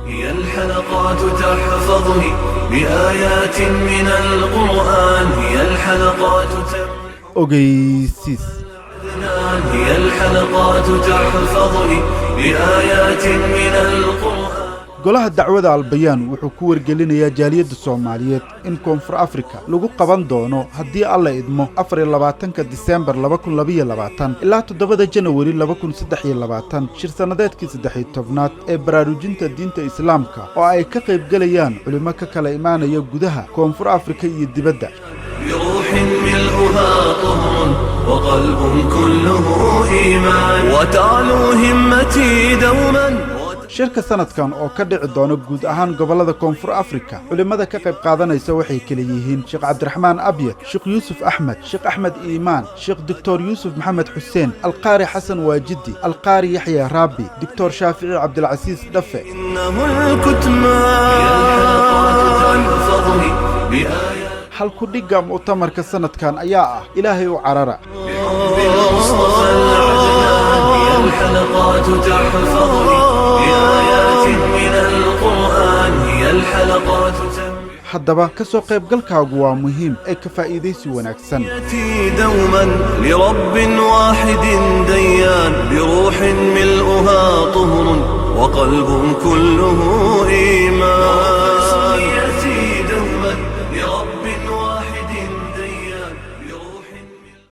هي الحلقات تحفظني بآيات من القرآن، هي الحلقات تمحو Ogeysiis. هي الحلقات تحفظني بآيات من القرآن. Golaha Dacwada Albayaan wuxuu ku wargelinayaa jaaliyadda Soomaaliyeed in Koonfur Afrika lagu qaban doono, haddii Alla idmo, 24-ka Disembar 2022 ilaa 7-da Janawari 2023 shir sannadeedkii 13-aad ee baraarujinta diinta Islaamka, oo ay ka qaybgelayaan culimo ka kala imaanaya gudaha Koonfur Afrika iyo dibadda. بروح ملؤها طهر وقلب كله إيمان، وتعلو همتي دوما. Shirka sanadkan oo ka dhici doona guud ahaan gobollada Koonfur Afrika, culimmada ka qayb qaadanaysa waxay kala yihiin Sheekh Cabdiraxmaan Abyad, Sheekh Yuusuf Axmed, Sheekh Axmed Iimaan, Sheekh Doctor Yuusuf Maxamed Xuseen, Alqaari Xasan Waajidi, Alqaari Yaxya Raabi, Doctor Shaafici Cabdilcasiis Dhafe. إنه الكتمان تحفظني بآيات Halku-dhigga mu'tamarka sanadkan ayaa ah "Ilaahay u carara". بحب المصطفى العدنان، هي الحلقات تحفظني بآيات من القرآن، هي الحلقات تمحو Haddaba ka soo qaybgalkaagu waa muhiim ee ka faa'iidaysi wanaagsan. دوما لرب واحد ديان، بروح ملؤها طهر وقلب كله إيمان.